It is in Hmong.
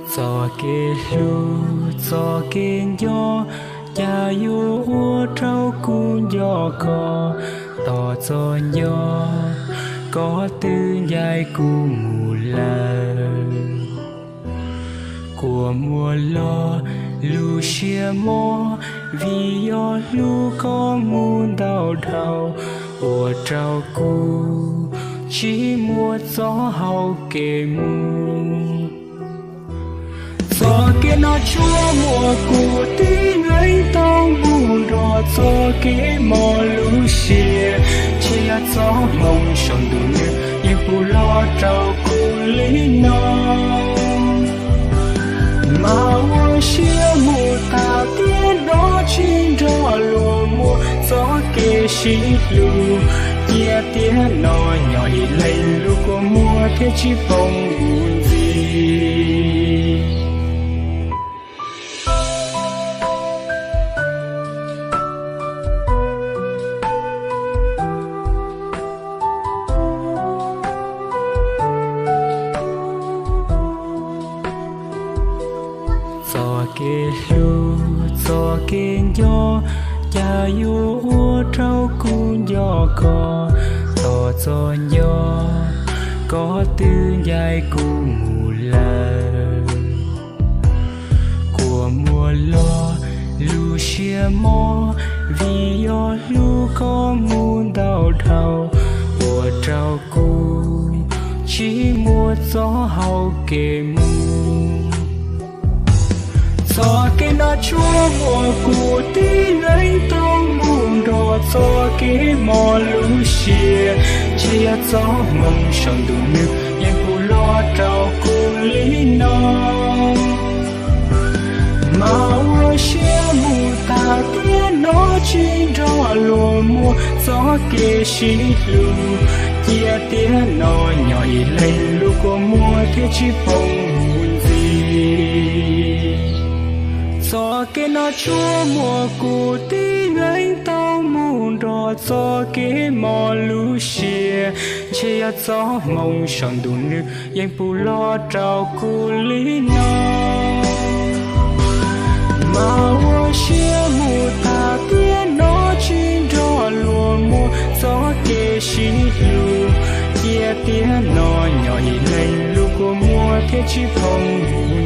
Txoj kev hlub, txoj kev nco, cas yuav ua rau kuv nco koj. Tos txoj nco koj twb ncaim kuv mus lawm. Kua muag los lub siab mob, vim yog hlub koj mus ntau dhau, ua rau kuv tsis muaj txoj hau kev mus. Txoj kev no tsuas muaj kuv tib leeg tau mus nrog txoj kev mob lub siab, ntshe yog txoj hmoo saum ntuj nws yeej pub los rau kuv li no. Mas ua siab mus tas tiam no tsis nrog luag muaj txoj kev sib hlub, cia tiam no nyob ib leeg lub kua muag thiaj tsis poob mus ntxiv. Txoj kev hlub, txoj kev nco, cas yuav ua rau kuv nco koj. Tos txoj nco koj twb ncaim kuv mus lawm. Kua muag los lub siab mob, vim yog hlub koj mus ntau dhau, ua rau kuv tsis muaj txoj hau kev mus. Txoj kev no tsuas muaj kuv tib leeg tau mus nrog txoj kev mob lub siab, ntshe yog txoj hmoo saum ntuj nws yeej pub los rau kuv li no. Mas ua siab mus tas tiam no tsis nrog luag muaj txoj kev sib hlub, cia tiam no nyob ib leeg lub kua muag thiaj tsis poob mus ntxiv. Txoj kev no tsuas muaj kuv tib leeg tau mus nrog txoj kev mob lub siab, ntshe yog txoj hmoo saum ntuj nws yeej pub los rau kuv li no. Mas ua siab mus tas tiam no tsis nrog luag muaj txoj kev sib hlub, cia tiam no nyob ib leeg lub kua muag thiaj tsis poob mus